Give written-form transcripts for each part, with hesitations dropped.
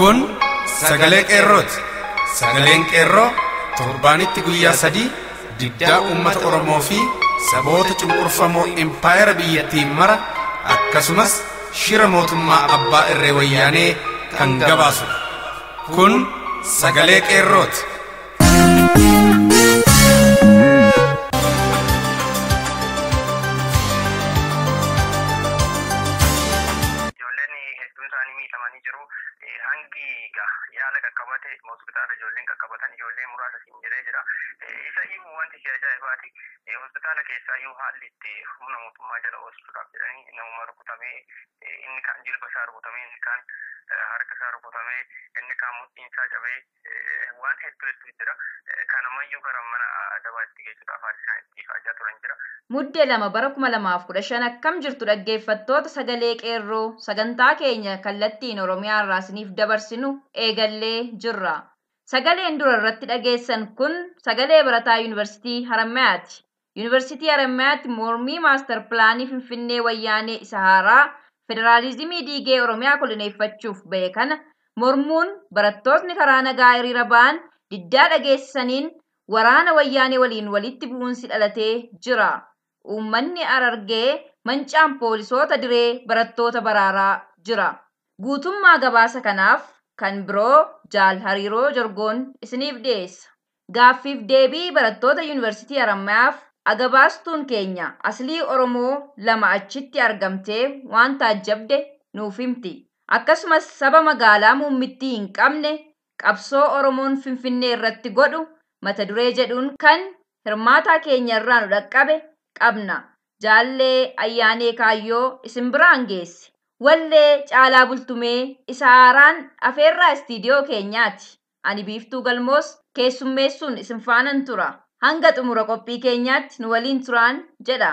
Kun sagalee qeerrooti. Sagaleen qeerroo torbaanitti guyyaa 3 diddaa uummata Oromoo fi saboota cunqurfamoo impaayera biyyattiin mara akkasumas shira mootummaa abbaa irree wayyaanee kan gabaasudha. Kun sagalee qeerrooti. Ijoolleen hedduun isaanii miidhamanii jiru. Hangi yaala qaqqabate hospitaala ijoolleen qaqqabatan ijoollee muraasa siin jedhee jira. Isa iyyuu wanti si ajaa'ibaati. Hospitaala keessaa iyyuu haalli itti humna mootummaa jala oolchuudhaaf jedhanii namuma rukutamee, inni kaan jilba isaa rukutamee, inni kaan harka isaa rukutamee, inni kaan mudhiin isaa cabee, waan hedduu hedduu jira. Kanumayyuu gara mana adabaatti geessuudhaaf haalli isaan itti ifaajaa turan jira. Muddee 2 bara 2015 akkam jirtu dhaggeeffattoota sagalee qeerroo sagantaa keenya kallattiin Oromiyaa irraa isiniif dabarsinu eegallee jirra. Sagaleen dura irratti dhageessan kun sagalee barataa Yuunivarsiitii Harammayaati. Yuunivarsiitii Harammayaatti mormii maastar pilaanii Finfinnee Wayyaanee isa haaraa federaalizimii diigee Oromiyaa koloneeffachuuf ba'e kana mormuun barattootni karaa nagaa hiriira ba'an diddaa dhageessisaniin waraana wayyaanee waliin walitti bu'uunsi dhalatee jira. Uummanni Harargee mancaan poolisoota diree barattoota baraaraa jira. Guutummaa gabaasa kanaaf kan biroo Jaal Hariiroo Jorgoon isiniif dhiyeessa. Gaaffiif deebii barattoota Yuunivarsiitii Harammayaaf agabaastuun keenya Aslii Oromoo 2 achitti argamtee waan taajjabde nuuf himti. Akkasumas saba magaalaa muummittii hin qabne qabsoo Oromoon Finfinnee irratti godhu mata duree jedhuun kan hirmaataa keenya irraa nu dhaqqabe qabna. Jaallee Ayyaanee Kaayyoo isin biraan geesse. Wallee Caalaa Bultumee isa haaraan afeerraa istiidiyoo keenyaati. Ani Biiftuu Galmoos keessummeessuun isin faanan tura. Hanga xumura qophii keenyaatti nu waliin turaan jedha.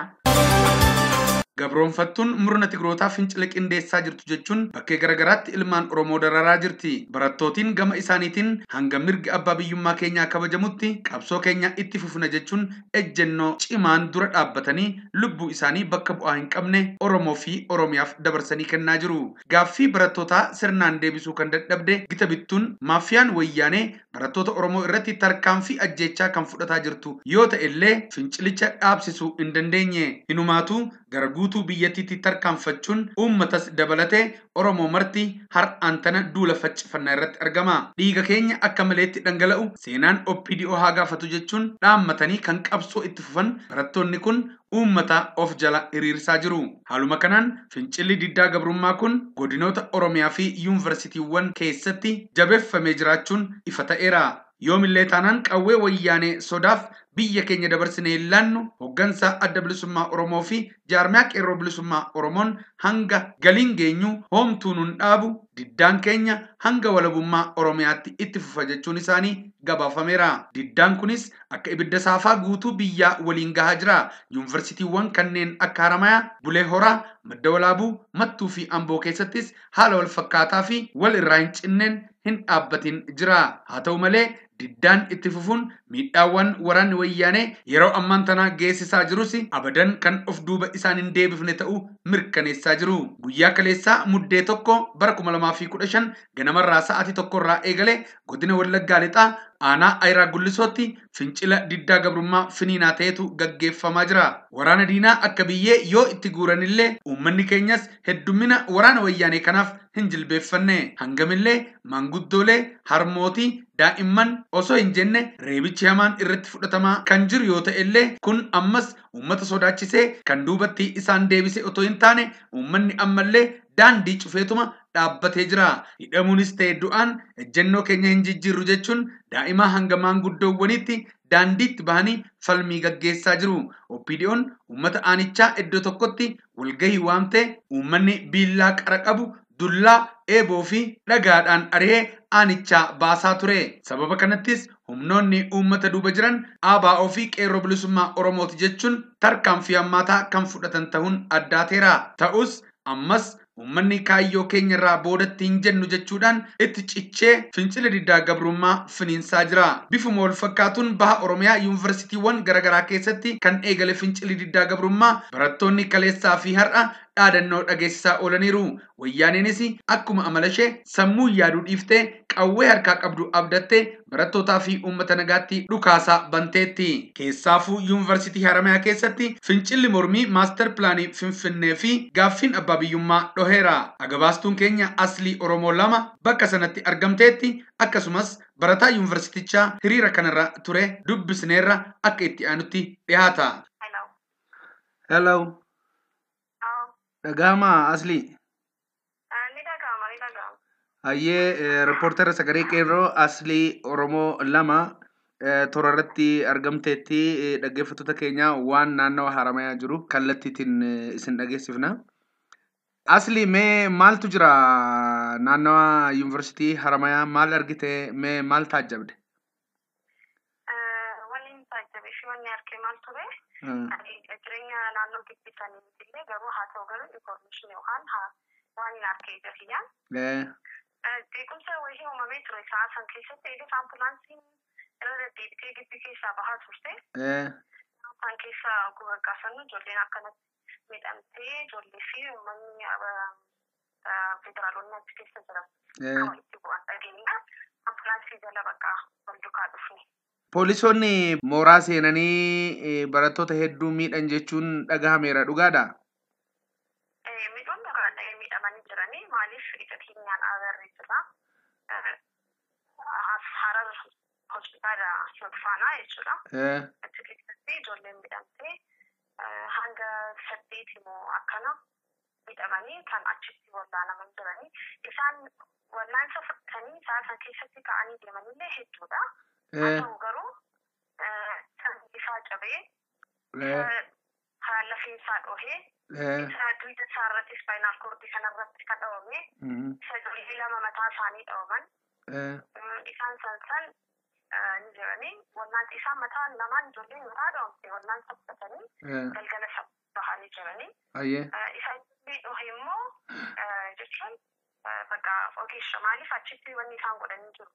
Gabroonfattuun murna Tigrootaa fincila qindeessaa jirtu jechuun bakkee garaagaraatti ilmaan Oromoo dararaa jirti. Barattootiin gama isaaniitiin hanga mirgi abbaa biyyummaa keenyaa kabajamutti qabsoo keenya itti fufna jechuun ejjennoo cimaan dura dhaabbatanii lubbuu isaanii bakka bu'aa hin qabne Oromoo fi Oromiyaaf dabarsanii kennaa jiru. Gaaffii barattootaa sirnaan deebisuu kan dadhabde gita bittuun maafiyaan wayyaanee barattoota Oromoo irratti tarkaanfii ajjeechaa kan fudhataa jirtu yoo ta'e illee fincilicha dhaabsisuu hin dandeenye. Hinumaatu gara guutuu biyyattiitti tarkaanfachuun uummatas dabalatee Oromoo marti har'aan tana duula faccifannaa irratti argama. Dhiiga keenya akka maleetti dhangala'u seenaan OPDO haa gaafatu jechuun dhaammatanii kan qabsoo itti fufan barattoonni kun uummata of jala hiriirsaa jiru. Haaluma kanaan fincilli diddaa gabrummaa kun godinoota Oromiyaa fi yuunivarsiitiiwwan keessatti jabeeffamee jiraachuun ifa ta'eera. Yoomillee taanaan qawwee wayyaanee sodaaf biyya keenya dabarsinee hin laannu hooggansa adda bilisummaa Oromoo fi jaarmiyaa qeerroo bilisummaa Oromoon hanga galiin geenyu hoomtuu nun dhaabu diddaan keenya hanga walabummaa Oromiyaatti itti fufa jechuun isaanii gabaafameera. Diddaan kunis akka ibidda saafaa guutuu biyyaa waliin gahaa jira. Yuunivarsiitiiwwan kanneen akka Haramayaa, Bulee Horaa, Madda Walaabuu, Mattuu fi Amboo keessattis haala wal fakkaataa fi wal irraa hin cinneen hin dhaabbatin jira. Haa ta'u malee diddaan itti fufuun miidhaawwan waraanni wayyaanee yeroo ammaan tanaa geessisaa jirus abadan kan of duuba isaan hin deebifne ta'uu mirkaneessaa jiru. Guyyaa kaleessaa muddee 1 bara 2015 ganamarraa sa'aatii 1 irraa eegalee godina Wallaggaa Lixaa aanaa Ayiraa Gullisootti fincila diddaa gabrummaa finiinaa ta'etu gaggeeffamaa jira. Waraana diinaa akka biyyee yoo itti guuranillee uummanni keenyas heddummina waraana wayyaanee kanaaf hin jilbeeffanne. Hangamillee maanguddoolee, harmootii, daa'imman osoo hin jenne reebichi hamaan irratti fudhatamaa kan jiru yoo ta'e illee kun ammas uummata sodaachisee kan duubatti isaan deebise otoo hin taane uummanni ammallee daandii cufeetuma dhaabbatee jira. Hidhamuunis ta'e du'aan ejjennoo keenya hin jijjiirru jechuun daa'imaa hanga maanguddoowwaniitti daandiitti bahanii falmii gaggeessaa jiru. OPDO'n uummata aanichaa iddoo tokkotti walgahii waamtee uummanni biillaa qara qabu dullaa, eeboo fi dhagaadhaan ari'ee aanichaa baasaa ture. Sababa kanattis humnoonni uummata duuba jiran ABO fi qeerroo bilisummaa Oromooti jechuun tarkaanfii hammaataa kan fudhatan ta'uun addaateera. Ta'us ammas Uummanni kaayyoo keenya irraa boodatti hin jennu jechuudhaan itti cichee fincila diddaa gabrummaa finiinsaa jira. Bifuma wal fakkaatuun baha Oromiyaa yuunivarsiitiiwwan garaagaraa keessatti kan eegale fincilli diddaa gabrummaa barattoonni kaleessaa fi har'a dhaadannoo dhageessisaa oolaniiru. Wayyaaneenis akkuma amala ishee sammuu yaaduu dhiiftee qawwee harkaa qabdu abdattee barattootaa fi uummata nagaatti dhukaasaa banteetti. Keessaafuu yuunivarsiitii Haramayaa keessatti fincilli mormii maastar pilaanii Finfinnee fi gaaffiin abbaa biyyummaa dhoheera. Agabaastuun keenya Aslii Oromoo 2 bakka sanatti argamteetti akkasumas barataa yuunivarsiitichaa hiriira kanarra ture dubbisneerra akka itti aanutti dhiyaata. Hello. Dhagahama Aslii. Ni dhagahama, ni dhagahama. Hayyee, reportera sagalee qeerroo Aslii Oromoo 2 toora irratti argamteetti. Dhaggeeffattoota keenya waan naannawa Haramayaa jiru kallattiitiin isin dhageessifna. Aslii, mee maaltu jira naannawa yuunivarsiitii Haramayaa? Maal argite? Mee maal taajjabde? Wanni taajjabe fi wanni arge maal ture? Jireenya naannoo gibbisanii illee garuu haa ta'u garuu information yookaan waan hin arge ija kiyyaan. Beekumsa wayii uumamee ture sa'a san keessatti eegas ambulaansiin irra deddeebitee gibbii keessaa bahaa turte. San keessa gaafannu ijoolleen akkanatti miidhamtee ijoollee fi uummanni federaalonni achi keessa jiran kan itti bu'an dhageenya ambulaansii jala bakka wal duukaa dhufne. Poolisoonni mooraa seenanii barattoota hedduu miidhan jechuun dhagahameera, dhugaadha? Miidhuun dhugaadha, miidhamanii jiranii. Maaliif ija keenyaan agarree jira. Harar hospitaala Faanaa jechuudha. Achi keessatti ijoolleen miidhamtee hanga 8 immoo akkana miidhamanii kan achitti wallaanaman jiranii. Isaan wallaansa fudhatanii sa'a san keessatti ka'anii deemanillee hedduudha. Haa ta'u garuu isaa cabee, lafeen isaa dhohee, isa dugda isaa irratti spinal cord kanarratti kan dhawame, isa ijoollee 2 mataa isaanii dhawaman, isaan san san ni jiranii. Wallaansi isaan mataa lamaan ijoolleen mataa dhawamte wallaansa fudhatanii galgala bahanii jiranii. Isa ijoollee dhohe immoo jechuun bakka ogeessa maaliif achitti wanni isaan godhanii jiru.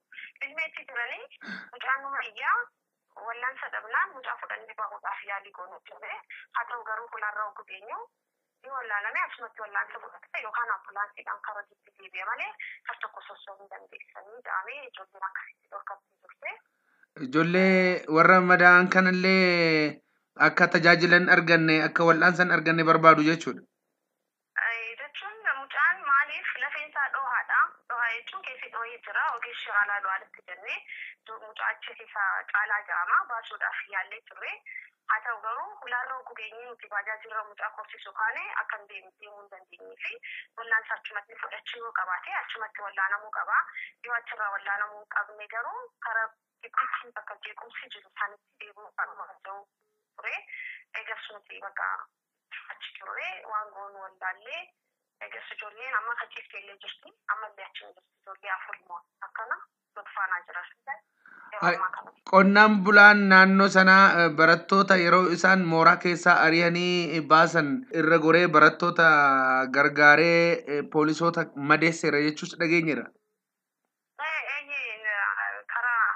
Ilmeetti jiranii mucaan numa iyyaa wallaansa dhabnaan mucaa fudhannee bahuudhaaf yaalii goonuu ture. Haa ta'u garuu hulaarra oguu geenyu ni wallaalame achumatti wallaansa fudhate yookaan ambulaansiidhaan karaa gibbii deebi'e malee har tokko sossoo'uu hin dandeessanii jedhamee ijoolleen akkasitti dhorkamtee turte. Ijoollee warra madaa'an kanallee akka tajaajilan arganne, akka wal'aansan arganne barbaadu jechuudha. Jechuun mucaan maaliif lafeen isaa dhohaadha. Dhohaa jechuun keessi dhohee jira. Ogeessi haalaa du'aalitti jennee mucaa achi keessaa caalaa jedhama baasuudhaaf yaallee turre. Haa ta'u garuu hulaarra oguu geenyee nuti baajaajirra mucaa korsiisu kaane akka hin deemuu hin dandeenyee fi wallaansa achumatti fudhachuu yoo qabaate achumatti wallaanamuu qaba. Yoo achirraa wallaanamuu hin qabne garuu karaa gibbiitti bakka jeequmsi jiru isaanitti deebi'uu qabna ta'u ture. Eegas nuti bakka achi turre waan goonu wallaallee eegas ijoolleen amma kachiifte illee jirti. Ammallee achi hin jirti ijoollee 4 immoo akkana faanaa jira. Qonnaan bulaan naannoo sanaa barattoota yeroo isaan mooraa keessaa ari'anii baasan irra goree barattoota gargaaree poolisoota madeesseera jechuus dhageenyeera. Karaa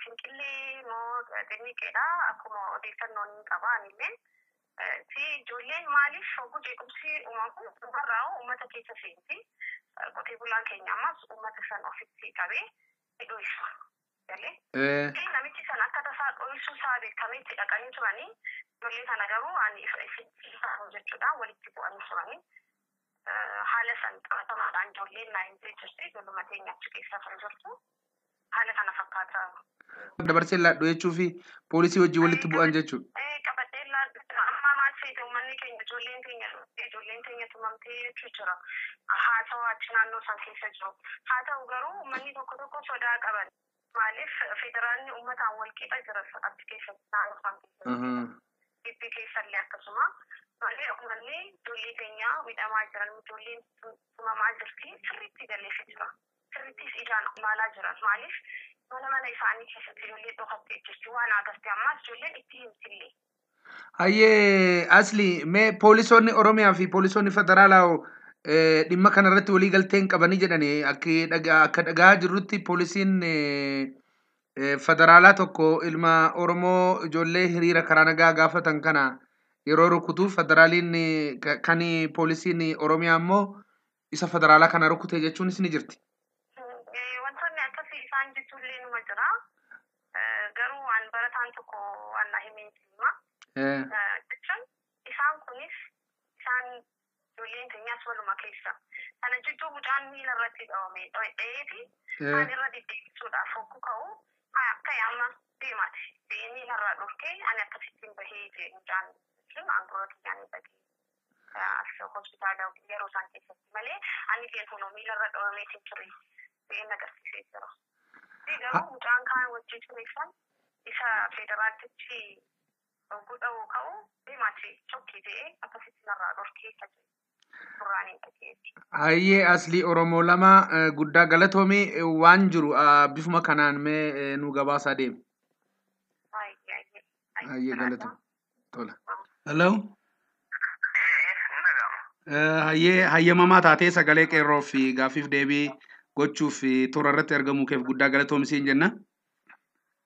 Finqillee moo Xinniqeedha akkuma odeeffannoon qaban illee. Ijoolleen maaliif oguu jeequmsi uumamu dubarraa uummata keessa seenti. Qotee bulaan keenya ammas uummata san ofitti qabee dhohisa. Namichi san akka tasaa dhohisuu isaa beekametti dhaqanii turanii ijoollee sana garuu ani jechuudhaan walitti bu'anii turanii haala san qabatamaadhaan ijoolleen naa hin jirti ijoolluma teenya achi keessa kan jirtu haala kana fakkaata. Dabarsee laadhu jechuu fi poolisii wajjin walitti bu'an jechuudha. Qabadhee laadhu amma maal feete uummanni keenya ijoolleen keenya ijoolleen keenya tumamtee jechuu jira. Haa ta'u achi naannoo san keessa jiru. Haa ta'u garuu uummanni tokko tokko sodaa qaban. Maaliif federaalni uummataan wal qixa jira achi keessatti naannoo san keessatti. Gibbii keessallee akkasuma. Malee uummanni ijoollee keenya miidhamaa jiran ijoolleen tumamaa jirti sirriitti galeefii jira. Sirriittis ijaan ilaalaa jiran. Maaliif mana mana isaanii keessatti ijoollee dhokattee jirti waan agarte ammaas ijoolleen itti himtillee. Hayyee Asli, mee poolisoonni Oromiyaa fi poolisoonni federaalaa Dhimma kanarratti walii galtee hin qabanii jedhanii akka dhagaa jirrutti poolisiin federaalaa tokko ilma Oromoo ijoollee hiriira karaa nagaa gaafatan kana yeroo rukutu federaaliin kan poolisiin Oromiyaa immoo isa federaalaa kana rukute jechuunis ni jirti. Wantoonni akkasii isaan jechuullee numa jira. Garuu waan barataan tokko waan na himeen hima. Jechuun isaan kunis isaan ijoolleen keenyas waluma keessa. Kana jidduu mucaan miila irratti dhawame dha'eeti kaan irra deddeebisuudhaaf hogguu ka'u akka amma deemaati. Miila irraa dhorkee ani akkasittiin bahee jee mucaan jechuun aangoo kiyyaan dhaqee hospitaala yeroo isaan keessatti malee ani illee kunoo miila irra dhawameetiin ture ta'een agarsiisee jira. Garuu mucaan kaan wajjin ture san isa federaaltichi hogguu dha'uu ka'u deemaati chokkii ta'ee akkasitti narraa dhorkee Hayyee Aslii Oromoo lama guddaa galatoomii waan jiru bifuma kanaan mee nu gabaasaa deemi. Hayyee galatoom. Tola. Hello. Hayyee hayyamamaa taatee sagalee qeerroo fi gaaffiif deebii gochuuf toora irratti argamuu keef guddaa galatoomsiin jenna.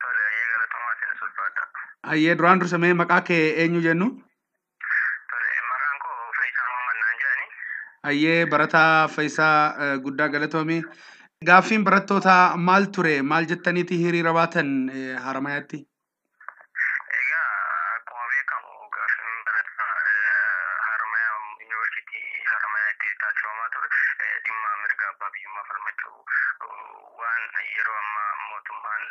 Tole, hayyee galatoomaa isin sulfaadha. Hayyee duraan dursa mee maqaa kee eenyu jennu? Tole, maqaan koo Faayisaa Muhammad naan jedhani. Hayyee barataa Faayisaa guddaa galatoomii. Gaaffiin barattootaa maal ture? Maal jettaniiti hiriira baatan Haramayaatti? Egaa akkuma beekamu gaaffiin barataa Haramayaa Yuunivarsiitii Haramayaatti taasifamaa ture dhimma mirga abbaa biyyummaa falmachuu waan yeroo ammaa mootummaan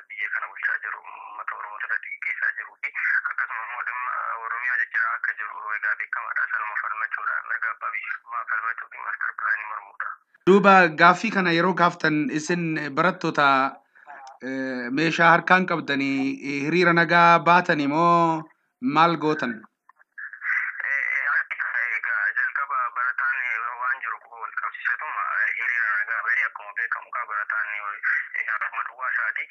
biyya kana bulchaa jiru uummata Oromoo irratti gaggeessaa jiruu fi akkasuma immoo dhimma Oromiyaa jijjiiraa akka jiru egaa beekamaadha. Sanuma falmachuudha mirga abbaa biyyummaa falmachuu fi maastar pilaanii mormuudha. Duuba gaaffii kana yeroo gaaftan isin barattoota meeshaa harkaan qabdanii hiriira nagaa baatanii moo maal gootan? Egaa jalqaba barataan waan jiru wal qabsiisetuma hiriira nagaa bahee akkuma beekamu kaa barataan akkuma duwwaa isaati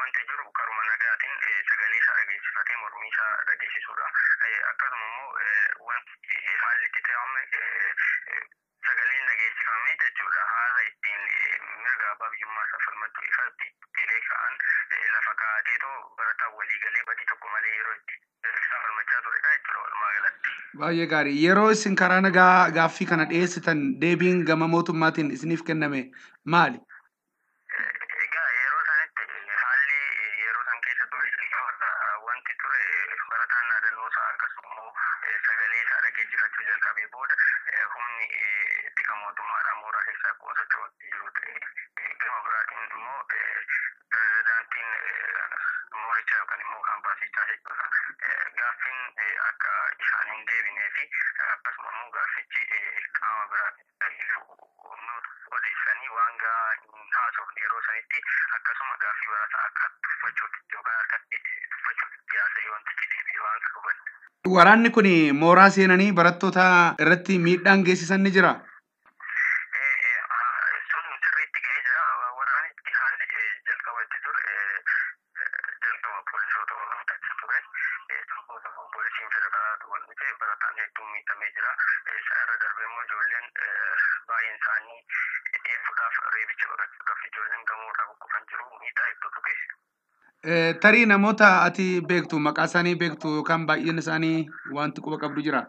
wanti jiru karuma nagaatiin sagalee isaa dhageessifatee mormii isaa dhageessisuudha. Akkasuma immoo wanti haalli itti ta'ame sagaleen dhageessifamee jechuudha. Haala ittiin mirga abbaa biyyummaa isaa falmachuu ifatti teelee ka'an lafa kaa'ateetoo barataan waliigalee badii tokko malee yeroo itti isaa falmachaa turedha jechuudha walumaa galatti. Baay'ee gaarii. Yeroo isin karaa nagaa gaaffii kana dhiyeessitan deebiin gama mootummaatiin isiniif kenname maali? Egaa yeroo sanitti haalli yeroo san keessa ture wanti ture barataan naadannoo isaa akkasuma immoo sagalee isaa dhageessifachuu jalqabee booda humni tika mootummaadhaan mooraa keessaa akkuma socho'utti jiru ta'e gama biraatiin immoo pirezidaantiin moorichaa yookaan immoo kaampaasichaa jechuudha. Gaaffiin akka isaan hin deebinee fi akkasuma immoo gaaffichi qaama biraatiin nu odeessanii waan gahaa hin haasofne yeroo sanitti akkasuma gaaffii barataa akka tuffachuutti yookaan harkatti tuffachuutti haasa'ee wantichi deebi'e waan qaban. Waraanni kun mooraa seenanii barattoota irratti miidhaan geessisan ni jira. Sun sirriitti ga'ee jira. Waraanitti haalli jalqaba itti ture jalqaba poolisoota Oromoo ture. Poolisiin federaalaa wal dhufee barataan hedduun miidhamee jira. Isa irra darbee immoo ijoolleen baay'een isaanii dheessuudhaaf reebicha baqachuudhaaf ijoolleen gamoorraa kukkufan jiru miidhaa hedduutu geesse. Tarii namoota ati beektu maqaa isaanii beektu yookaan baay'een isaanii wanti quba qabdu jira.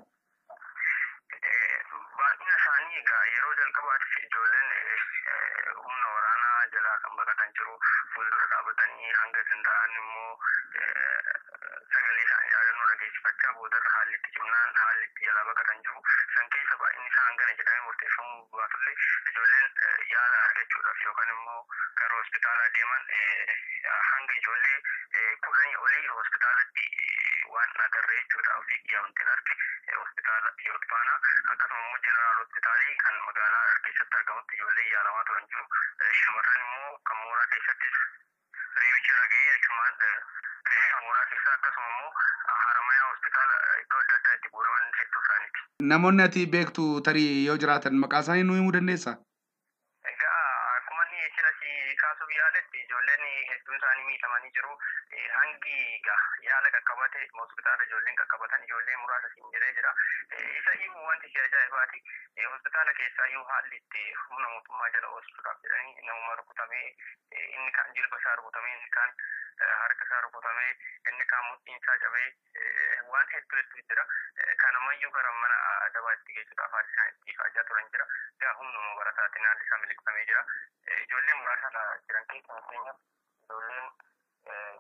Baay'ina isaanii egaa yeroo jalqabaatiif ijoolleen humna waraanaa jalaa kan baqatan jiru fuuldura dhaabatanii hanga danda'an immoo sagalee isaanii yaadannoo dhageessifachaa boodarra haalli itti cimnaan haalli itti jalaa baqatan jiru. San keessa baay'inni isaa hangana jedhamee murteeffamuu baatullee ijoolleen yaala argachuudhaaf yookaan immoo gara hospitaalaa deeman hanga ijoollee 10 olii hospitaalatti waan agarree jechuudha ofii kiyyaa wanti arge hospitaala Yoodfaana akkasuma immoo jeneraal hospitaalii kan magaalaa keessatti argamutti ijoollee yaalamaa turan jiru. Shamarran immoo kan mooraa keessattis reebicha irra ga'ee achumaan mooraa keessa akkasuma immoo Haramayaa hospitaala iddoo adda addaa itti guuraman hedduu isaaniiti. Namoonni ati beektu tarii yoo jiraatan maqaa isaanii nuu himuu dandeessaa? Egaa akkuma inni sila sila si kaasuuf yaaletti ijoolleen hedduun isaanii miidhamanii jiru. Hangi yaala qaqqabate hospitaala ijoolleen qaqqabatan ijoollee muraasa siin jedhee jira. Isa iyyuu wanti si ajaa'ibaati. Hospitaala keessaa iyyuu haalli itti humna mootummaa jala oolchuudhaaf jedhanii namuma rukutamee, inni kaan jilba isaa rukutamee, inni kaan harka isaa rukutamee, inni kaan mudhiin isaa cabee, waan hedduu hedduu jira. Kanumayyuu gara mana adabaatti geessuudhaaf haalli isaan itti ifaajaa turan jira. Egaa humnuma barataatiin haalli isaa miliqfamee jira. Ijoollee muraasa jiran keessaa, fakkeenyaaf ijoolleen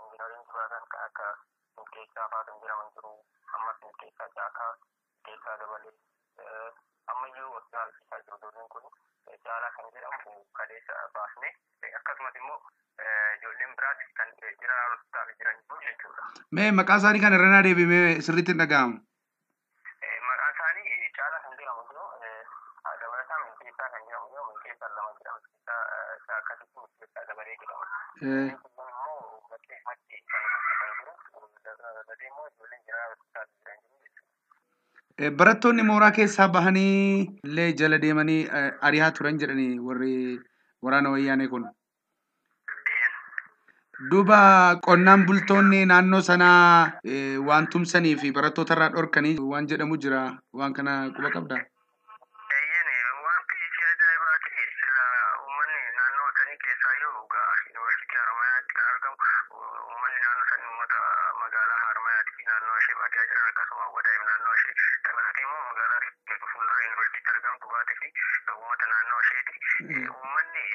injinariin jiraatan kan akka Milkeessaa fa'aa kan jedhaman jiru. Ammas Milkeessaa Caakaa, Milkeessaa Dabalee ammayyuu hospitaala keessaa jiru ijoolleen kun. Caalaa kan jedhamu kaleessa baasne, akkasumas immoo ijoolleen biraas kan jiran hospitaala jiran jiru jechuudha. Mee maqaa isaanii kan irra naa deebimee, sirriitti hin dhaga'amu. Maqaan isaanii Caalaa kan jedhamu jiru, dabalataan Milkeessaa kan jedhamu jiru, Milkeessaa lama jira, Milkeessaa Caakkaatitti Milkeessaa Dabalee jedhama. Kun immoo bakkee matti kan hojjetan jiru, dabalatee immoo ijoolleen jiran hospitaala jiran jiru jechuudha. Barattoonni mooraa keessaa bahanii illee jala deemanii ari'aa turan jedhanii warri waraana wayyaanee kun. Duuba qonnaan bultoonni naannoo sanaa waan tumsanii fi barattoota irraa dhorkanii waan jedhamu jira. Waan kana quba qabdaa? Eeyyeen, wanti si ajaa'ibaati sila uummanni naannoo sanii keessaayyuu egaa yuunivarsiitii Haramayaatti kan argamu, uummanni naannoo sanii uummata magaalaa Haramayaatti fi naannoo ishee baadiyyaa jiran, akkasuma Wadaayim naannoo ishee dabalatee immoo magaalaa fuuldura yuunivarsiitiitti argamtu baatee fi uummata naannoo isheeti. Uummanni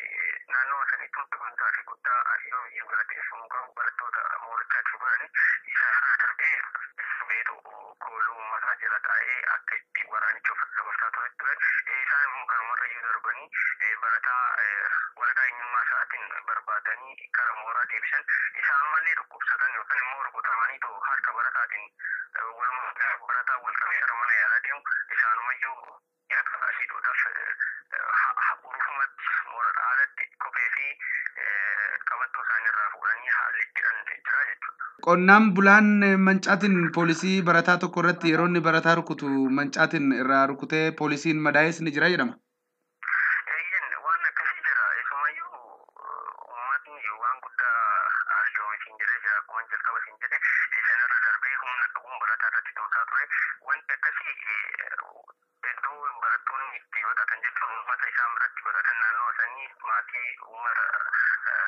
naannoo sanii tumsa guddaa fi guddaa yoomiyyuu galateeffamuu qabu barattoota moorichaatiif godhanii, isaan irra darbee beetu kooluu uummataa jala taa'ee akka itti waraanicha of dabarsaa ture ture. Isaan immoo kanumarra iyyuu darbanii barataa waraqaa eenyummaa isaatiin barbaadanii gara mooraa deebisan. Isaan malee dhukkubsatan yookaan immoo rukutamanii too harka barataatiin walumaa barataa wal qabee gara mana yaalaa deemu, isaanumayyuu hidhuudhaaf urufumatti mooraa alatti kophee fi qabattoo isaanii irraa fuudhanii haalli itti jiran jira jechuudha. Qonnaan bulaan mancaatiin poolisii barataa tokko irratti yeroo inni barataa rukutu mancaatiin irraa rukutee poolisiin madaa'es ni jira jedhama. Eeyyen, waan akkasii jira. Isumayyuu uummatni waan guddaa arjoomisiin jedhee jira. Akkuma jalqaba siin jedhe, sanarra darbee humna qabuun barataa irratti tumsaa ture. Wanti akkasii iddoo barattoonni itti baqatan jechuun uummata isaan biratti baqatan naannoo sanii maatii uummata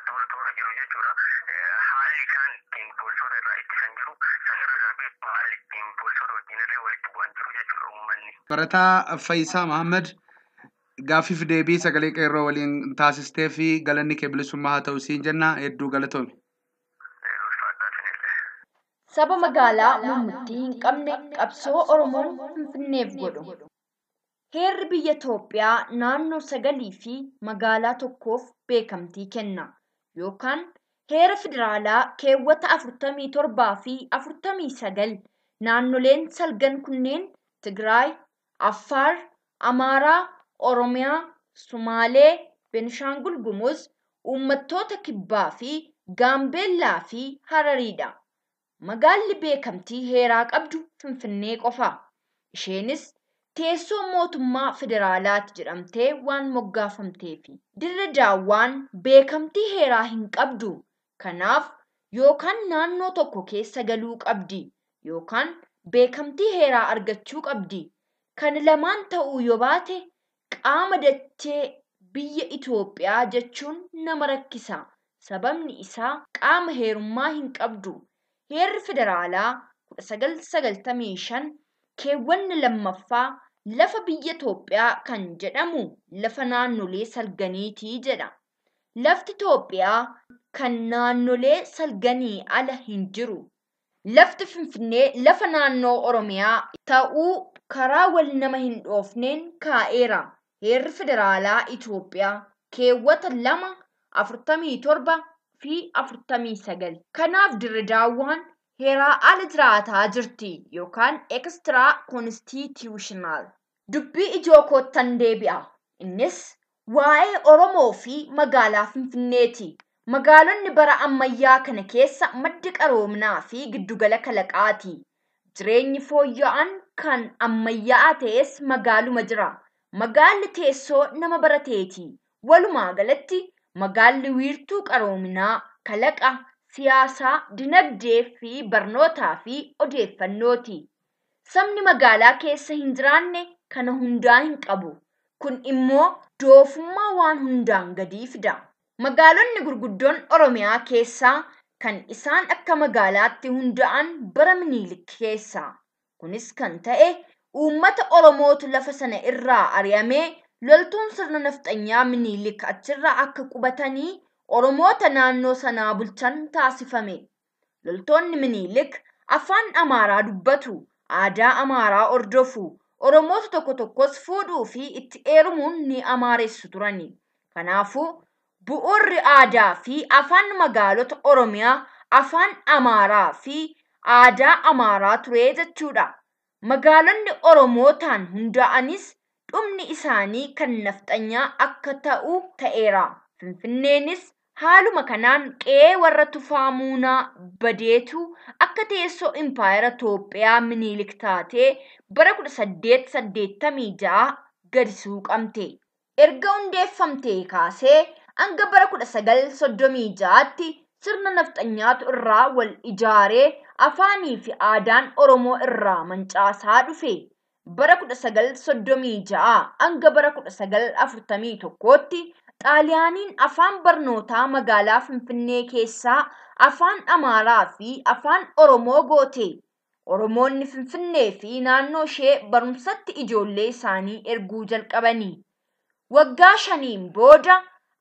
toora toora jiru jechuudha. Haalli isaan ittiin poolisoota irraa ittisan jiru, sanarra darbee haalli ittiin poolisoota wajjin illee walitti bu'an jiru jechuudha uummanni. Barataa Faayisaa Mahammad, gaaffiif deebii sagalee qeerroo waliin taasistee fi galanni kee bilisummaa haa ta'u siin jenna, hedduu galatoomi. Ulfaadhaa sinillee. Saba magaalaa mummuttii hin qabne, qabsoo Oromoon Finfinneef godhu. Heerri biyya Itoophiyaa naannoo sagalii fi magaalaa tokkoof beekamtii kenna. Yookaan heera federaalaa keewwata 47 fi 49 naannoleen salgan kunneen Tigraay, Affaar, Amaaraa, Oromiyaa, Sumaalee, Benishaangul Gumuz, Uummattoota Kibbaa fi Gaambeellaa fi Harariidha. Magaalli beekamtii heeraa qabdu Finfinnee qofa. Isheenis teessoo mootummaa federaalaati jedhamtee waan moggaafamteefi. Dirre Daawwaan beekamtii heeraa hin qabdu. Kanaaf yookaan naannoo tokko keessa galuu qabdi yookaan beekamtii heeraa argachuu qabdi. Kan lamaan ta'uu yoo baate qaama dachee biyya Itoophiyaa jechuun nama rakkisa. Sababni isaa qaama heerummaa hin qabdu. Heerri federaalaa 1995 keewwanni lammaffaa lafa biyya Itoophiyaa kan jedhamu lafa naannolee salganiitii jedha. Lafti Itoophiyaa kan naannolee salganii ala hin jiru. Lafti Finfinnee lafa naannoo Oromiyaa ta'uu karaa wal nama hin dhoofneen kaa'eera. Heerri federaalaa Itoophiyaa keewwata 2, 47 fi 49. Kanaaf Dirre Daawwaan heeraa ala jiraataa jirti yookaan extra constitutional. Dubbii ijoo koottan deebi'a. Innis waa'ee Oromoo fi magaalaa Finfinneeti. Magaalonni bara ammayyaa kana keessa maddi qaroominaa fi giddugala kalaqaati. Jireenyi fooyya'aan kan ammayyaa'aa ta'es magaaluma jira. Magaalli teessoo nama barateeti. Walumaa galatti Magaalli wiirtuu qaroominaa, kalaqa, siyaasaa, dinagdee fi barnootaa fi odeeffannooti. Sabni magaalaa keessa hin jiraanne kana hundaa hin qabu. Kun immoo doofummaa waan hundaan gadii fida. Magaalonni gurguddoon Oromiyaa keessaa kan isaan akka magaalaatti hundaa'an bara Minilik keessa. Kunis kan ta'e uummata Oromootu lafa sana irraa ari'amee loltuun sirna nafxanyaa Minilik achirra akka qubatanii Oromoota naannoo sanaa bulchan taasifame. Loltoonni Minilik afaan Amaaraa dubbatu, aadaa Amaaraa hordofu, Oromoota tokko tokkos fuudhuu fi itti heerumuun ni amaaressu turani. Kanaafuu bu'uurri aadaa fi afaan magaalota Oromiyaa afaan Amaaraa fi aadaa Amaaraa ture jechuudha. Magaalonni Oromootaan hundaa'anis dhumni isaanii kan nafxanyaa akka ta'u ta'eera. Finfinneenis haaluma kanaan qe'ee warra Tufaa Muunaa badeetu akka teessoo impaayera Itoophiyaa Minilik taatee bara 1886 gadi suuqamte. Erga hundeeffamtee kaasee hanga bara 1936tti sirna nafxanyaatu irraa wal ijaaree afaanii fi aadaan Oromoo irraa mancaasaa dhufe. Bara 1936 hanga bara 1941tti Xaaliyaaniin afaan barnootaa magaalaa Finfinnee keessaa afaan Amaaraa fi afaan Oromoo goote. Oromoonni Finfinnee fi naannoo ishee barumsatti ijoollee isaanii erguu jalqabani. Waggaa 5 booda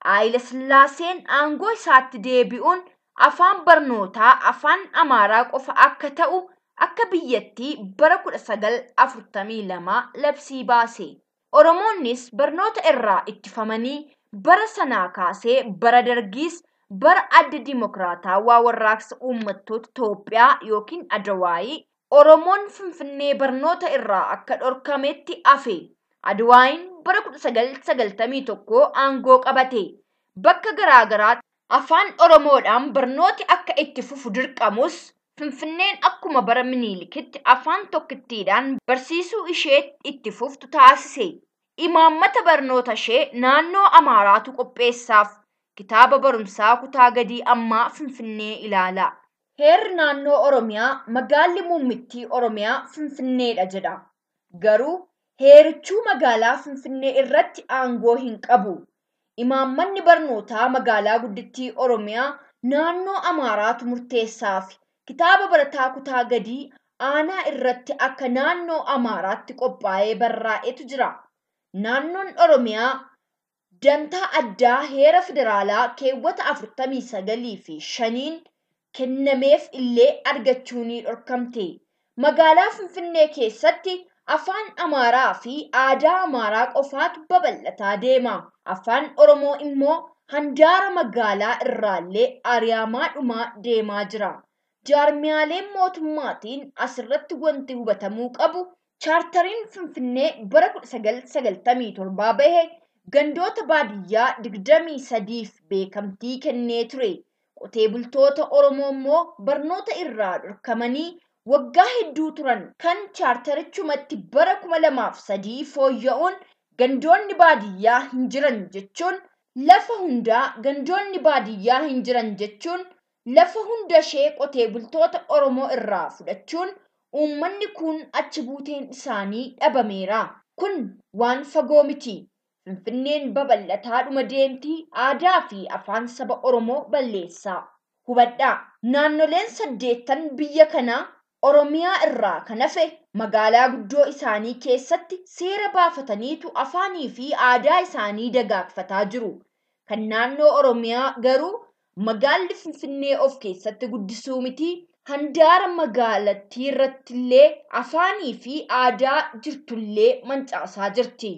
Haayile Sillaaseen aangoo isaatti deebi'uun afaan barnootaa afaan Amaaraa qofa akka ta'u akka biyyattii bara 1942 labsii baase. Oromoonnis barnoota irraa ittifamanii bara sanaa kaasee bara Dargiis bara adda Dimokiraatawaa warraaqsa uummattoota Itoophiyaa yookiin Adawaayii Oromoon Finfinnee barnoota irraa akka dhorkametti hafe. Adawaayiin bara 1991 aangoo qabate. Bakka garaagaraatti afaan Oromoodhaan barnooti akka itti fufu dirqamus Finfinneen akkuma bara Minilikitti afaan tokkittiidhaan barsiisuu ishee itti fuftu taasise. Imaammata barnoota ishee naannoo Amaaraatu qopheessaaf. Kitaaba barumsaa kutaa gadii ammaa Finfinnee ilaala. Heerri naannoo Oromiyaa magaalli muummittii Oromiyaa Finfinneedha jedha. Garuu heerichuu magaalaa Finfinnee irratti aangoo hin qabu. Imaammanni barnootaa magaalaa guddittii Oromiyaa naannoo Amaaraatu murteessaaf. Kitaaba barataa kutaa gadii aanaa irratti akka naannoo Amaaraatti qophaa'ee barraa'etu jira. Naannoon Oromiyaa dantaa addaa heera federaalaa keewwata 49 fi 5 kennameef illee argachuu ni dhorkamte. Magaalaa Finfinnee keessatti afaan Amaaraa fi aadaa Amaaraa qofaatu babal'ataa deema. Afaan Oromoo immoo handaara magaalaa irraallee ari'amaadhuma deemaa jira. Jaarmiyaaleen mootummaatiin asirratti wanti hubatamuu qabu chaartariin Finfinnee bara 1997 bahe gandoota baadiyyaa 23f beekamtii kennee ture. Qotee bultoota Oromoo immoo barnoota irraa dhorkamanii waggaa hedduu turan kan chaartarichumatti bara 2003 fooyya'uun gandoonni baadiyyaa hin jiran jechuun lafa hundaa gandoonni baadiyyaa hin jiran jechuun lafa hunda ishee qotee bultoota Oromoo irraa fudhachuun uummanni kun achi buuteen isaanii dhabameera. Kun waan fagoo miti. Finfinneen babal'ataadhuma deemti aadaa fi afaan saba Oromoo balleessaa. Hubadhaa, naannoleen 8 biyya kanaa Oromiyaa irraa kan hafe magaalaa guddoo isaanii keessatti seera baafataniitu afaanii fi aadaa isaanii dagaagfataa jiru. Kan naannoo Oromiyaa garuu magaalli Finfinnee of keessatti guddisuu miti handaara magaalattii irrattillee afaanii fi aadaa jirtullee mancaasaa jirti.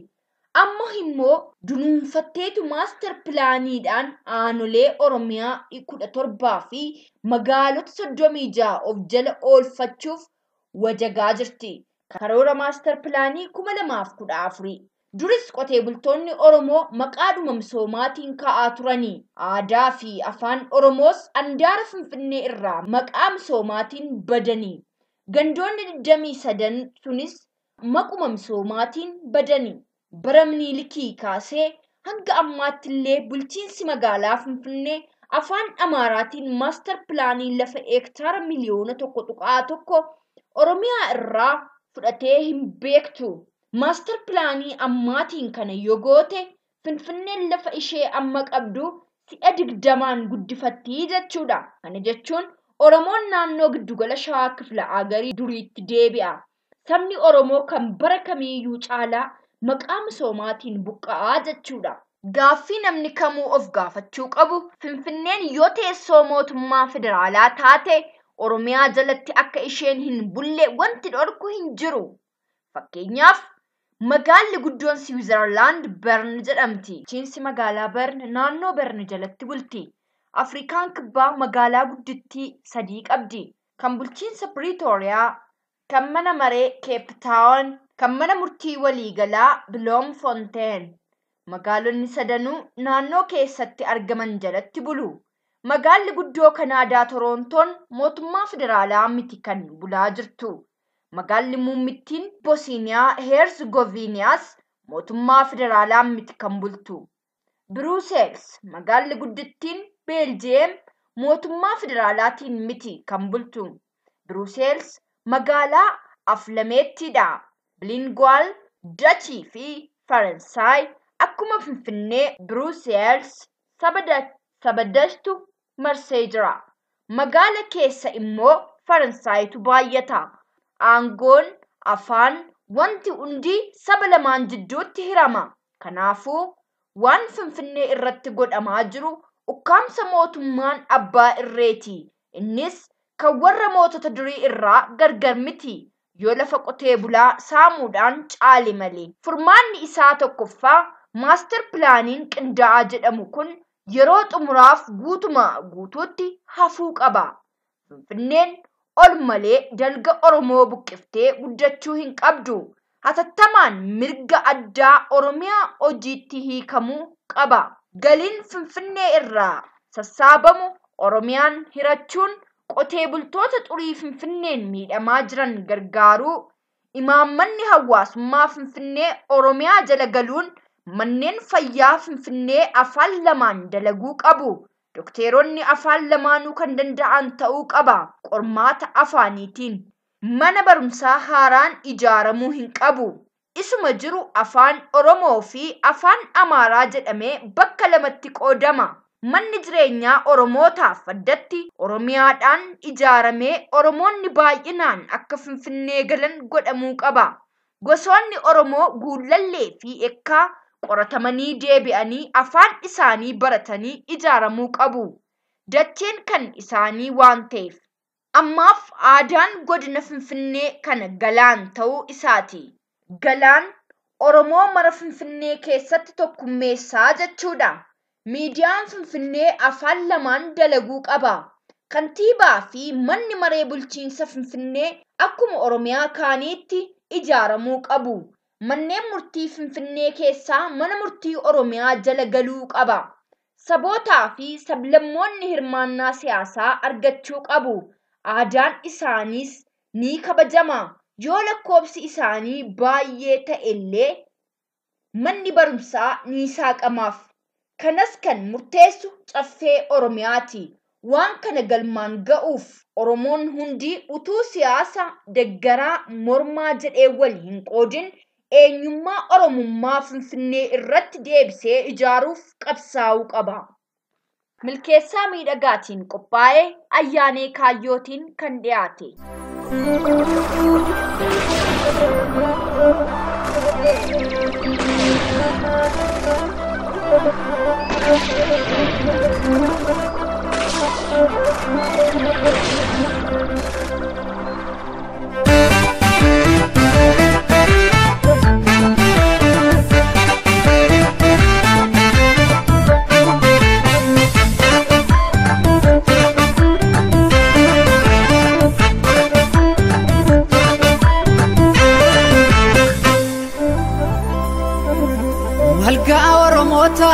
Amma immoo dunuunfatteetu maaster pilaaniidhaan aanolee Oromiyaa 17 fi magaalota 36 of jala oolfachuuf wajagaa jirti. Karoora maaster pilaanii 2014. Duris qotee bultoonni Oromoo maqaadhuma misoomaatiin ka'aa turanii. Aadaa fi afaan Oromoos handaara Finfinnee irraa maqaa misoomaatiin badanii. Gandoonni 23 sunis maquma misoomaatiin badanii. Bara Minilikii kaasee Hanga ammaatti illee bulchiinsi magaalaa Finfinnee afaan Amaaraatiin maastar pilaanii lafa hektaara 1.1 miliyoona Oromiyaa irraa fudhatee hin beektu. Maastar pilaanii ammaatiin kana yoo goote Finfinneen lafa ishee amma qabdu si'a 20 guddifattii jechuudha. Kana jechuun Oromoon naannoo giddugala Shawaa Kifla Agarii duriitti deebi'a. Sabni Oromoo kan bara kamiiyyuu caalaa maqaa misoomaatiin buqqa'aa jechuudha. Gaaffii namni kamuu of gaafachuu qabu Finfinneen yoo teessoo mootummaa federaalaa taate Oromiyaa jalatti akka isheen hin bulle wanti dhorku hin jiru. Fakkeenyaaf magaalli guddoon Siwiizerlaand Bern jedhamti. Bulchiinsi magaalaa Bern naannoo Bern jalatti bulti. Afrikaan kibbaa magaalaa guddittii 3 qabdi. Kan bulchiinsa Piriitooriyaa, kan mana maree Keeptaawon, kan mana murtii waliigalaa Biloomfonteen. Magaalonni sadanuu naannoo keessatti argaman jalatti bulu. Magaalli guddoo Kanaadaa Toroontoon mootummaa federaalaa miti kan bulaa jirtu. Magaalli muummittiin Bosiniyaa Heerzegoviiniyaas mootummaa federaalaa miti kan bultu. Biruuseels magaalli guddittiin Beeljiyeem mootummaa federaalaatiin miti kan bultu. Biruuseels magaalaa Aflameettiidha. Bilinguwaal, Dachii fi Faransaay akkuma Finfinnee Biruuseels saba Dachtu marsee jira. Magaala keessa immoo Faransaayitu baay'ata. Aangoon, afaan, wanti hundi saba lamaan jidduutti hirama. Kanaafuu waan Finfinnee irratti godhamaa jiru ukkaamsa mootummaan abbaa irreeti. Innis kan warra mootota durii irraa gargar miti. Yoo lafa qotee bulaa saamuudhaan caale malee. Furmaanni isaa tokkoffaa maastar pilaaniin qindaa'aa jedhamu kun yeroo xumuraaf guutuma guutuutti hafuu qaba. Finfinneen ol malee dalga Oromoo buqqiftee guddachuu hin qabdu. Hatattamaan mirga addaa Oromiyaa hojiitti hiikamuu qaba. Galiin Finfinnee irraa sassaabamu Oromiyaan hirachuun qotee bultoota xurii Finfinneen miidhamaa jiran gargaaruu, imaammanni hawaasummaa Finfinnee Oromiyaa jala galuun manneen fayyaa Finfinnee afaan lamaan dalaguu qabu. Dokteeronni afaan lamaanuu kan danda'an ta'uu qaba. Qormaata afaaniitiin. Mana barumsaa haaraan ijaaramuu hin qabu. Isuma jiru afaan Oromoo fi afaan Amaaraa jedhamee bakka lamatti qoodama. Manni jireenyaa Oromootaaf addatti Oromiyaadhaan ijaaramee Oromoonni baay'inaan akka Finfinnee galan godhamuu qaba. Gosoonni Oromoo Guullallee fi Ekkaa qoratamanii deebi'anii afaan isaanii baratanii ijaaramuu qabu. Dacheen kan isaanii waan ta'eef. Ammaaf aadaan godina Finfinnee kana galaan ta'uu isaati. Galaan Oromoo mara Finfinnee keessatti tokkummeessaa jechuudha. Miidiyaan Finfinnee afaan lamaan dalaguu qaba. Kantiibaa fi manni maree bulchiinsa Finfinnee akkuma Oromiyaa kaaniitti ijaaramuu qabu. Manneen murtii Finfinnee keessaa mana murtii Oromiyaa jala galuu qaba. Sabootaa fi sablammoonni hirmaannaa siyaasaa argachuu qabu. Aadaan isaaniis ni kabajama. Yoo lakkoobsi isaanii baay'ee ta'ellee manni barumsaa ni saaqamaaf. Kanas kan murteessu caffee Oromiyaati. Waan kana galmaan ga'uuf Oromoon hundi utuu siyaasa deggaraa mormaa jedhee wal hin qoodin eenyummaa Oromummaa Finfinnee irratti deebisee ijaaruuf qabsaa'uu qaba. Milkeessaa miidhagaatiin qophaa'ee ayyaanee kaayyootiin kan dhiyaate. Walgaa Oromoota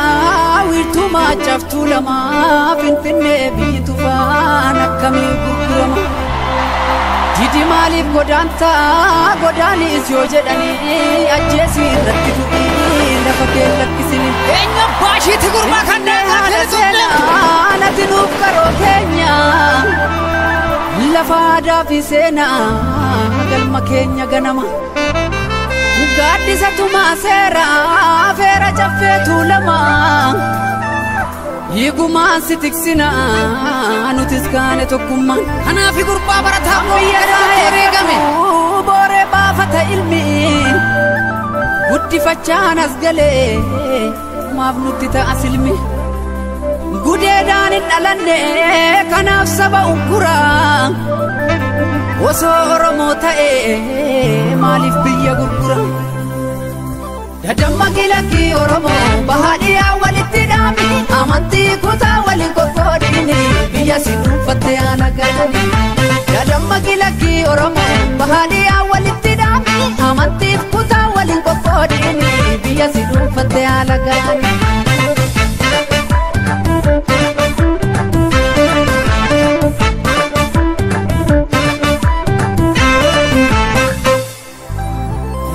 wiirtuu maacaftuu lamaa Finfinnee biyyi tufaan akkamii gurgurama. Didi maaliif godaantaa godaanis yoo jedhanii ajjeesii irratti du'ii. lafa kee lakkisini. Eenyu baashiitti gurbaa kan seenaa natti nuuf qaroo keenya lafa aadaa fi seenaa galma keenya ganama. Gaaddisa tumaa seeraa feera caffee tuulamaa hiigumaan si tiksinaa nutis kaane tokkummaan. Kanaaf gurbaa barataa biyya eegame booree baafata ilmi guddifachaan as galee maaf nutti ta'a silmi. Gudeedaan hin dhalanne kanaaf saba ukkuraa osoo Oromoo ta'ee maaliif biyya gurgura? Dadamma kilakii Oromoo bahaadhiyaa walitti dhaami amantii kutaa waliin qoqqoodini biyya si dhuunfatte haala gaanii. Dadamma kilakii Oromoo bahaadhiyaa walitti dhaami amantiif kutaa waliin qoqqoodini biyya si dhuunfatte haala gaanii.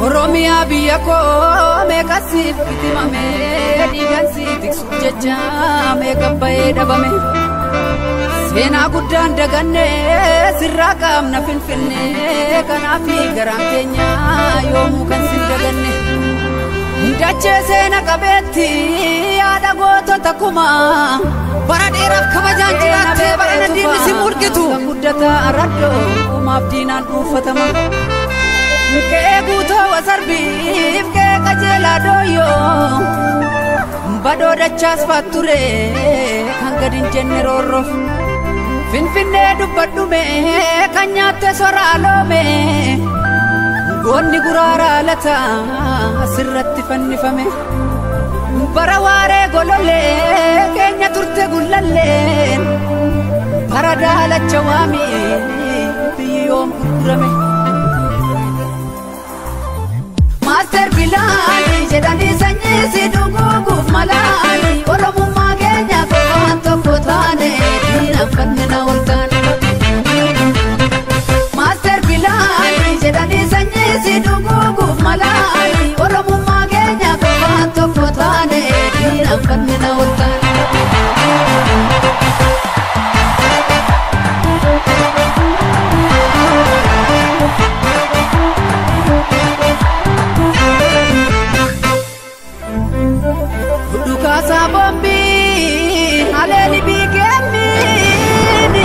Oromiyaa biyya koo meeqa siif bitimame dhiigaan si tiksuuf jecha meeqa ba'ee dhabame seenaa guddaan daganne sirraa qaamna finfinne kanaaf garaan keenya yoomuu kan sin daganne dachee seena qabeetti yaada gootota kumaa bara dheeraaf kabajaan jiraattee bara diinni si murgitu kan guddataa araddoo kumaaf diinaan dhuunfatama. Kee guutoo wasarbiif kee qajeelaa dooyyoo badoo dachaas faatture kan gadi hin jenne roorroof finfinnee dubbadhume kan nyaatte soraa loome goonni guraaraa lataa asirratti fannifame bara waaree golollee keenya turte gullalleen bara daalacha waamii biyyi yoom gurgurame. Master Bilaani jedhanii sanyii si dhuguuguuf malaani Oromummaa keenya qofaan tokko taane diinaan fannina ol taane. Master Bilaani jedhanii sanyii si dhuguuguuf malaani Oromummaa keenya qofaan tokko taane diinaan fannina ol taane. Dhukaasa bombii haleeli biikeemmiini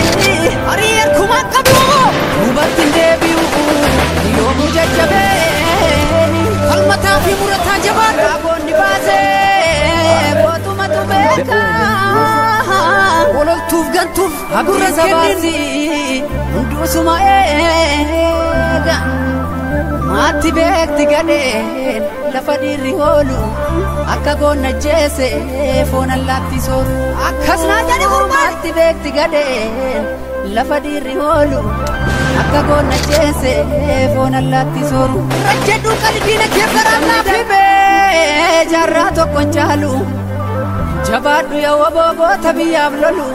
hariyyeen kumaan qabdu duubatti hin deebi'u yoomuu jajjabeeni falmataa fi murataa jabaadhu ragoonni baasee gootumatu beekaa ololtuuf gantuuf gurra sabaasi hunduusuma eega maatti beekti gadheen lafa dhiirri hoolu akka goonna jeese foon allaatti sooru akkas naa jedhi gurbaan maatti beekti gadheen lafa dhiirri hoolu akka goonna jeese foon allaatti sooru rajjedhuu qalbiina kee garaan laafi dhibee jaarraa tokkon caalu jabaadhu yaa wobogoota biyyaaf lolu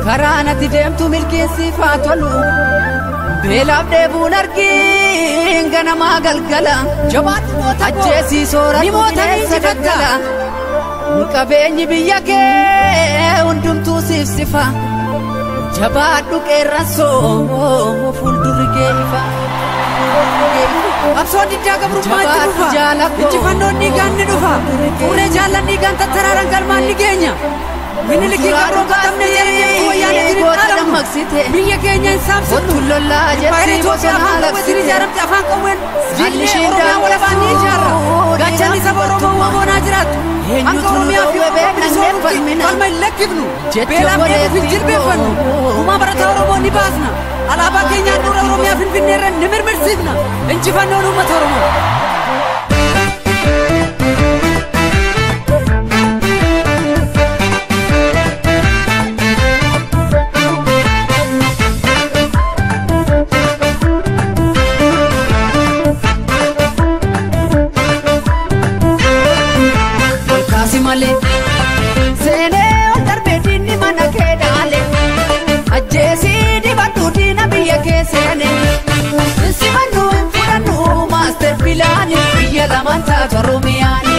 karaa natti deemtu milkeessiif haa tolu beelaaf dheebuun argiin ganamaa galgala jabaadhu goota ajjeesii soora ni moota ni injifatta qabeenyi biyya kee hundumtuu siif sifa jabaadhu qeerransoo fuuldurri kee ifa. Qabsoon diddaa gabrummaa itti dhufa injifannoon dhiigaan ni dhufa fuuree jaallan dhiigaan tattaraaran galmaan ni geenya Minilikii gabroonfatamne jedhanii wayyaanee jirin dhaalamu biyya keenya hin saamsifnu Impaayera Itoophiyaa afaan qawweetiin ijaaramte afaan qawween diinee Oromiyaa walabaan ni ijaarra gaachanni saba Oromoo waboonaa jiraattu hanga Oromiyaa fi Oromoo bilisoomutti falma hin lakkifnu beelaaf dheebuuf hin jilbeeffannu gumaa barataa Oromoo ni baasna alaabaa keenyaan dura Oromiyaa Finfinnee irra ni mirmirsiifna injifannoon uummata Oromoo. Seenee ol darbee diinni mana kee dhaale ajjeesii dibadhu diina biyya kee seene simannu hin fudhannu maaster pilaani biyya lamaan taatu Oromiyaani.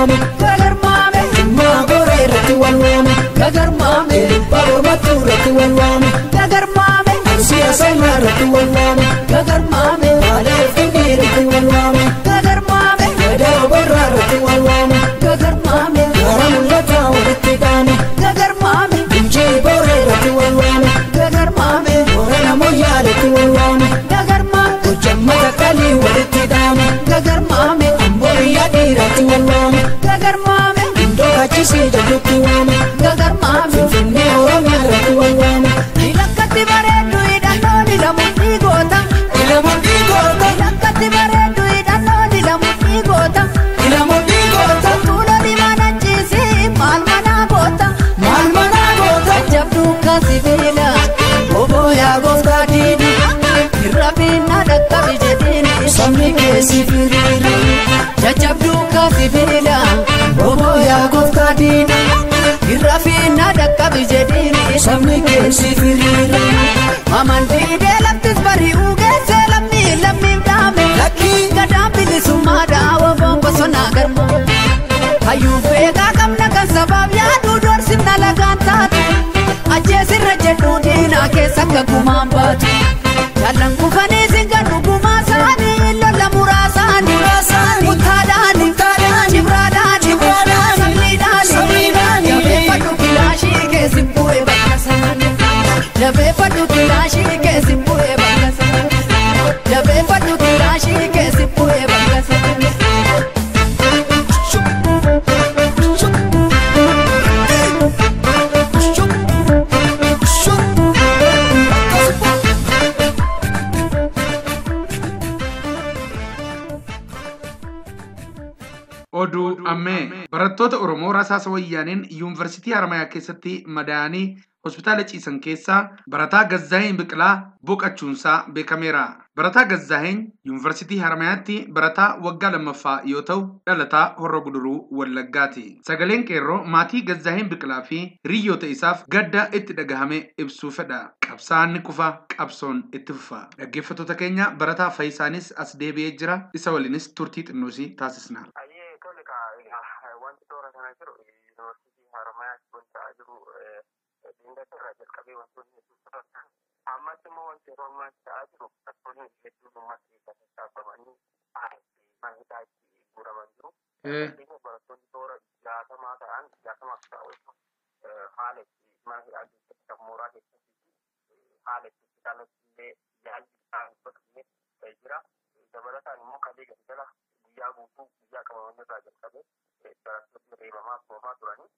waame. Gagarmaame. Jimmaa gooree irratti wal waame. Gagarmaame. Baabur mattuu irratti wal waame. Gagarmaame. Siyaasa irratti wal waame. Gagarmaame. Baalee Finfinnee irratti wal waame. Gagarmaame. Gadaa Obarraa irratti wal waame. Gagarmaame. Gaara mul'ataa walitti qaame. Gagarmaame. Injii booree irratti wal waame. Gagarmaame. Boorana Moyyaa irratti wal waame. Gagarmaame. Gojjamma Takkalii walitti dhaame. Gagarmaame. Ambooyyaa dhiiratti wal waame. Gagarmaame. Indoo kachisii jedhutti waame. Gagarmaame. Finfinnee Oromiyaa irratti wal waame. Lakkatti bareeddu hidhannoon ilamuun dhiigoota. Ilamuun dhiigoota. Lakkatti bareeddu hidhannoon ilamuun dhiigoota. Ilamuun dhiigoota. Tuuloo diimaan achiisii maal manaa goota. Maal manaa goota. Jabduu kaasibiila obbo yaa gooftaa diina. Irra finna dhaqqabi jedhiini. Sabni keessi firiira. Jajjabduu kaasibiila Obbo yaa gooftaa diina. Irra finna dhaqqabi jedhiini. Sabni keessi firiira. Mamandiidee laftis bari'uu geessee lammii lammiif dhaame. Lakkii. Gadaan bilisummaa dhaawaa bosonaa garma. Hayyuu feegaa qabna kan sabaaf yaaduu doorsifna lagaan taatu. Ajjeesirra jedhuu diinaa keessa akka gumaan baatu. Jaallan kufanii singan dhugumaa isaanii lola muraasaanii. Mutaadhaanii. Cibraadhaanii. Sammiidhaanii. Jabeeffadhu kilaashii keessi bu'ee bakka isaanii. Jabeeffadhu kilaashii keessi bu'ee bakka isaanii. Jabeeffadhu kilaashii keessi bu'ee bakka isaanii. Oduu ammee barattoota Oromoo rasaasa wayyaaneen yuunivarsiitii Haramayaa keessatti madaa'anii hospitaala ciisan keessaa barataa Gazzaa'een Biqilaa boqochuunsaa beekameera. Barataa Gazzaa'een yuunivarsiitii Haramayaatti barataa waggaa lammaffaa yoo ta'u dhalataa Horro Guduruu Wallaggaati. Sagaleen qeerroo maatii Gazzaa'een Biqilaa fi hiriyoota isaaf gadda itti dhagahame ibsuu fedha. Qabsaa'aan ni kufa, qabsoon itti fufa. Dhaggeeffattoota keenya barataa Fayyisaanis as deebi'ee jira. Isa waliinis turtii xinnoosii taasisna. Ayyee tole kaa wanti toora kana jiru yuunivarsiitii Haramayaatti wanti ta'aa jiru dhingata irraa jalqabee wantoonni hedduun ta'an. Ammatti immoo wanti yeroo ammaatti ta'aa jiru barattoonni hedduun uummata keessaa sassaabamanii mana hidhaatti guuraman jiru. Fakkeenyaaf barattoonni toora 60 ta'an 60 ta'an haala itti mana hidhaa keessatti kan mooraa keessatti haala itti hospitaalatti illee yaalli isaan godhamee jira. Dabalataan immoo kalee galgala guyyaa guutuu guyyaa qabaman irraa jalqabee barattoonni reebamaa tumamaa turanii.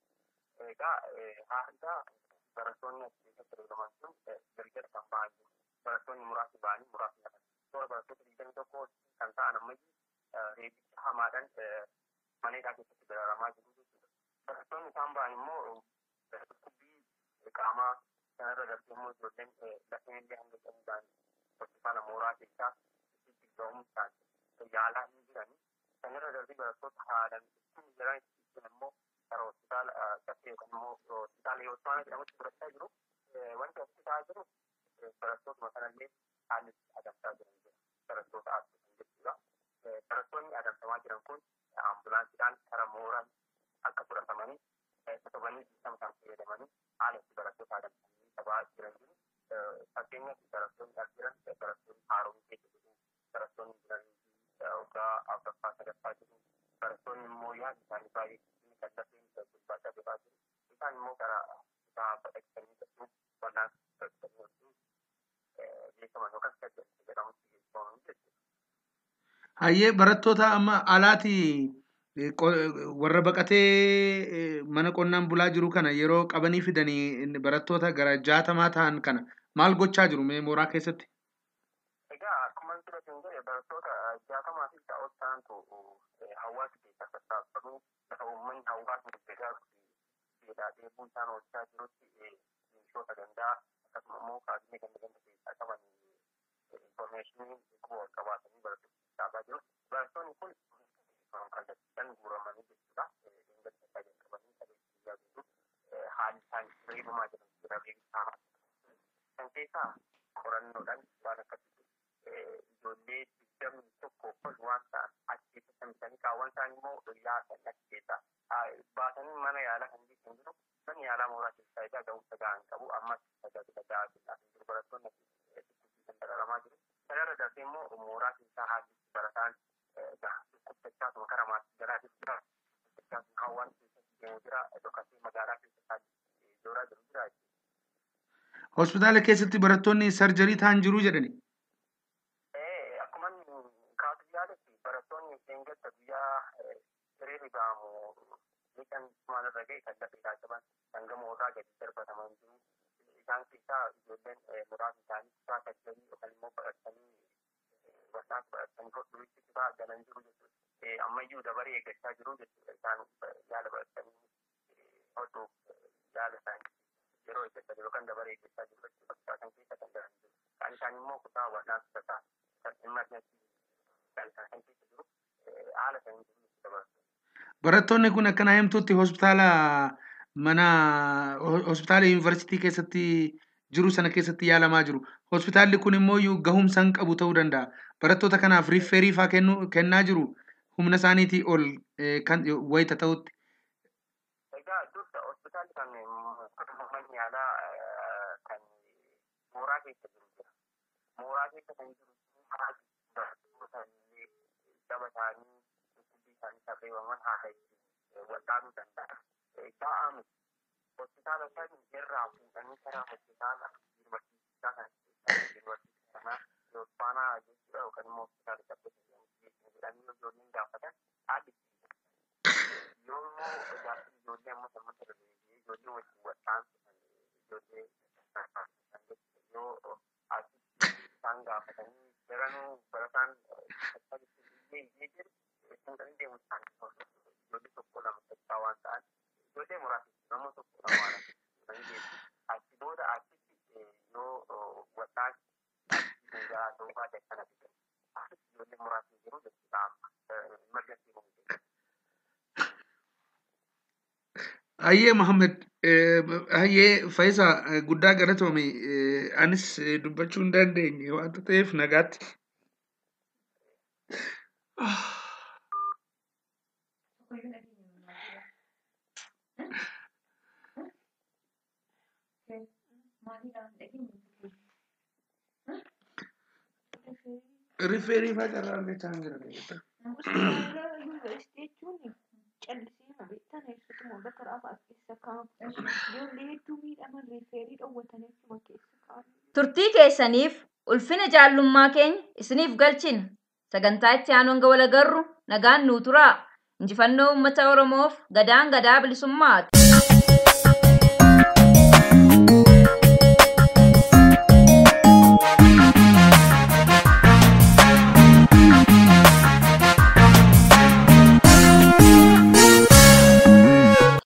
Egaa haala barattoonni as keessatti reebaman sun galgala kan ba'an jiru. Barattoonni muraasni ba'anii muraasni hafan. Toora barattoota 21 kan ta'an ammayyu reebicha hamaadhaan mana hidhaa keessatti dararamaa jiru jechuudha. Barattoonni isaan ba'an immoo dhukkubbii qaamaa kanarra darbee immoo ijoolleen lafeen illee hanga qabuudhaan hospitaala mooraa keessaa itti ga'umsaan yaalaa hin jirani. Kanarra darbee barattoota haalaan ittiin jiran ittiin immoo karaa hospitaala caffee yookaan immoo hospitaala Yoosfaana jedhamutti fudhachaa jiru. Wanti asitti ta'aa jiru barattootuma kanallee haalli itti adamsaa jiran jira. Barattoota adamsan jechuudha. Barattoonni adamsamaa jiran kun ambulaansiidhaan karaa mooraa akka fudhatamanii sossobanii dhiisama isaan fayyadamanii haala itti barattoota adamsanii qabaa jiran jiru. Fakkeenyaaf barattoonni as jiran barattoonni haaromii keessa jiru. Barattoonni jiran waggaa afuraffaa sadaffaa jiru. Barattoonni immoo yaadni isaanii baay'ee kan lafeen gubbaa cabaa jiru. Isaan immoo karaa isaa baqaqsanii gadhuu wal'aansa baqaqsanii hodhuu beekaman yookaan jedhamutti geessifaman jechuudha. Hayyee barattoota amma alaati warra baqatee mana qonnaan bulaa jiru kana yeroo qabanii fidanii barattoota gara 60 ta'an kana maal gochaa jiru mee mooraa keessatti? Egaa akkuma dura siin jedhe barattoota 60 fi isaa ol ta'antu hawaasa keessaa sassaabamee lafa uummanni hawaasni gargaaru beelaa dheebuu isaan oolchaa jirutti milishoota gandaa akkasuma immoo kaabinee ganda ganda keessaa qaban infoormeeshinii quba wal qabaatanii barattoota sassaabaa jiru. Barattoonni kun kallattiidhaan guuramanii jechuudha. Dhingata isaa jalqabanii qabeessa guyyaa guutuu haalli isaan reebamaa jiran jira reebisaa. Kan keessaa qorannoodhaan waan akkasitti ijoollee 21 ol waan ta'an achi keessatti bitanii kaawwan isaanii immoo yaasan achi keessa baasanii mana yaalaa kan jiru jiru. Manni yaalaa mooraa keessaa egaa ga'umsa gahaa hin qabu. Ammas tajaajila gahaa kennaa hin jiru. Barattoonni dhukkubbii dararamaa jiru. Kanarra darbee immoo mooraa keessaa haalli barataan dhukkubsachaatuma karaa maatii jalaa jira. Hawaan keessatti deemu jira. Dhokatee magaalaa keessatti jooraa jiru jira. Hospitaala keessatti barattoonni sarjarii ta'an jiru jedhani. Akkuma kaasuu yaaletti barattoonni seengatta guyyaa hiriirri ba'amu miidhaan maalirra ga'e kan lafee qaban kan gamoo irraa gadi darbataman jiru. Isaan keessaa ijoolleen muraasni isaanii kutaa sarjarii yookaan immoo baratanii wal'aansa baratanii hodhuutti kutaa galan jiru jechuudha. Ammayyuu dabaree eeggachaa jiru jechuudha. Isaan yaala baratanii hodhuuf yaala isaanii yeroo eeggachaa jiru yookaan dabaree eeggachaa jiru jechuudha. Kutaa kan keessa kan galan jiru. Kaan isaan immoo kutaa wal'aansa tasaa kan emergency kan keessa jiru haala isaanii jiru jechuudha. Barattoonni kun akkana himtutti hospitaala mana hospitaala yuunivarsiitii keessatti jiru sana keessatti yaalamaa jiru. Hospitaalli kun immoo gahumsa hin qabu ta'uu danda'a. Barattoota kanaaf riifeerii faa kennaa jiru humna isaaniitii ol kan wayita ta'utti. Egaa dursa hospitaalli kan manni yaalaa kan mooraa keessa jiru jira. Mooraa keessa kan jiru haala barattoota illee daba isaanii dhukkubbii isaanii tarreeffaman haala ittiin wal'aanuu danda'a. Ga'aa miti. Hospitaala san irraa fuudhanii karaa hospitaala yuunivarsiitii kana yuunivarsiitii sanaa Yoosfaanaa jechuudha yookaan immoo hospitaala Sabbata jedhanii ijoolleen gaafatan haalli yoo immoo gaaffii ijoollee amma sammata darbeeyyee ijoollee wajjin wal'aansu ijoollee yoo asitti isaan gaafatanii daranuu barataan iyyee iyyee jedhu fuudhanii deemu isaanii ijoollee tokko lama sadii waan ta'an ijoollee muraasa nama tokko lama waan fuudhanii deemu. Achi booda achitti yoo wal'aansi gahaa ta'uu baate akkana fidan. Asitti ijoollee muraasni jiru jechuudha amma emergency room keessa. Hayyee Mohammed, hayyee Faayisaa guddaa galatoome anis dubbachuu hin dandeenye waanta ta'eef nagaatti. Rifeerii faa carraa argachaa hin jiran. Hospitaala yuunivarsiitii jechuun callisee beektan ibsatuma bakka raafaa keessa kaa'amu. Ijoollee hedduu miidhaman reefeerii dhoowwatanii achuma keessa kaa'amu. Turtii keessaniif ulfina jaallummaa keenya isiniif galchina. Sagantaa itti aanu hanga wal agarru nagaan nuu turaa. Injifannoo uummata Oromoof gadaan gadaa bilisummaati.